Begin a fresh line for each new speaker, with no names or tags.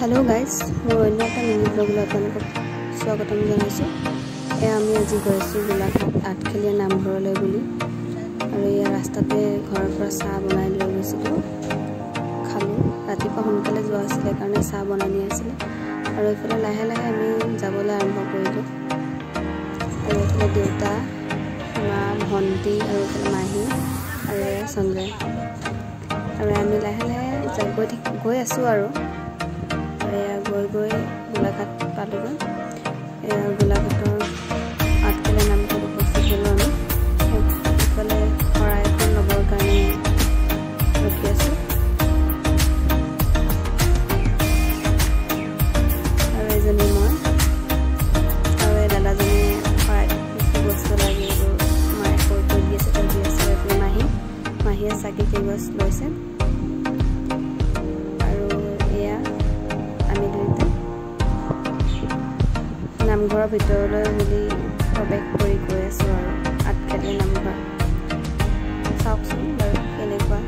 Hello' guys, মোৰ অন্য এটা মিনি ব্লগলৈ আপোনালোকক স্বাগতম জনাইছোঁ। এয়া আমি আজি গৈ আছোঁ গোলাঘাট আঠখেলীয়া নামঘৰলৈ বুলি। আৰু এয়া ৰাস্তাতে ঘৰৰ পৰা চাহ বনাই লৈ গৈছিলোঁ, খালোঁ। ৰাতিপুৱা সোনকালে যোৱা আছিলে কাৰণে চাহ বনাই নি আছিলে। আৰু এইফালে লাহে লাহে আমি যাবলৈ আৰম্ভ কৰিলোঁ। আৰু এইফালে দেউতা, মা, ভণ্টি আৰু এইফালে মাহী আৰু এয়া সঞ্জয়। আৰু আমি লাহে লাহে গৈ থাকি গৈ আছোঁ। আৰু এয়া গৈ গৈ গোলাঘাট পালোগৈ। এয়া গোলাঘাটৰ আঠখেলীয়া নামঘৰত উপস্থিত হ'লোঁ আমি। ইফালে শৰাই এখন ল'বৰ কাৰণে ৰখি আছোঁ। আৰু এজনী মই আৰু এই দাদাজনে শৰাইত কি কি বস্তু লাগে এইবোৰ মায়ে কৈ কৈ দি আছে, তেওঁ দি আছে। এইফালে মাহী, মাহীয়ে চাকি কেইগছ লৈছে। আৰু এয়া আমি দুয়োটা নামঘৰৰ ভিতৰলৈ বুলি প্ৰৱেশ কৰি গৈ আছোঁ। আৰু আঠখেলীয়া নামঘৰ চাওকচোন বাৰু কেনেকুৱা।